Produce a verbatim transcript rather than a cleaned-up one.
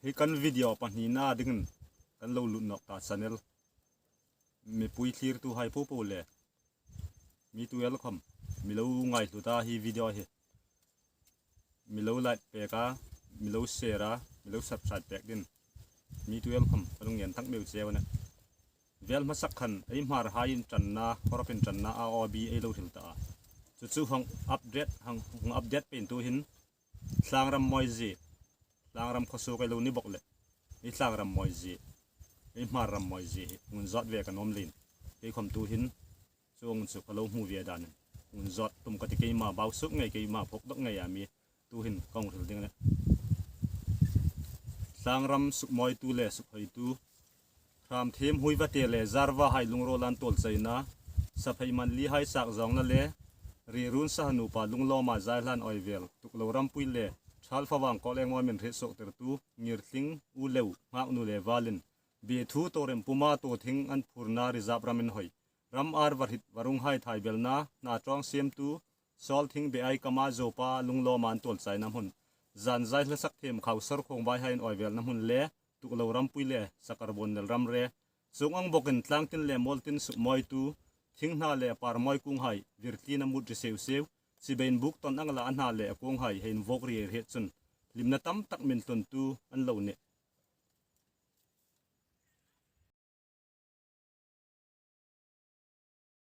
Hi kan video pahnina dingin kan lo lut nawk ta channel. Mipui thlirtuhai popo le mi tu el khawm mi lo ngaihlut a, hi video hi mi lo like pek a, mi lo share a, mi lo subscribe pek dingin mi tu el khawm ka lungngen tak meu che a nih. Vel hmasak khan ei Hmarhai inṭanna, khawrap inṭanna a OB ei lo hril ta a. Chu chu hang update, hang, hang update pei tu hin Thlangram mawi zie, Thlangram khawsuk ei lo ni bawk leh, ei Thlangram mawi zie, ei Hmar ram mawi zie hi ngun zawt ve ka nuom leiin, kei khawm tu hin chuong chu ka lo hmu ve danin ngun zawt tum ka ti, keima bau suk ngei, keima phawk dawk ngei a mi tu hin ka hung hril ding a nih. Thlangram sukmawitu le sukhoitu, Hramthiem Huivate le Zarvahai lungruol an tuolchaina, Sapheiman Lihai sak zawngna le Rirun Sahanupa lunglawma zaihlan awi vel, Tuklo Rampui le Thalfavang Kawleng mawi min hriet suoktirtu Ngirtling, Uleu, Nghaknu le Valin, Bethu Torem puma Tothing an phurna Rizap ram inhawi, ram ar va hrit va runghai thaibelna, hna tawng siemtu, Sawlthing Beai kama Zopa lunglawma an tuolchaina hmun, zan zai hlasak thiem khau sar khawng vaihai an awi velna hmun le, Tuklo Rampui le Sakarbon Nelramre, chuong ang bawkin tlangtin le mawltin sukmawitu, thinghna le parmawi kunghai, virtlina mut ri seu seu, chibai inbuk tawn ang la a hna le a kunghai hei invawk ri ri chun, hlimna tam tak min tluntu an lo nih.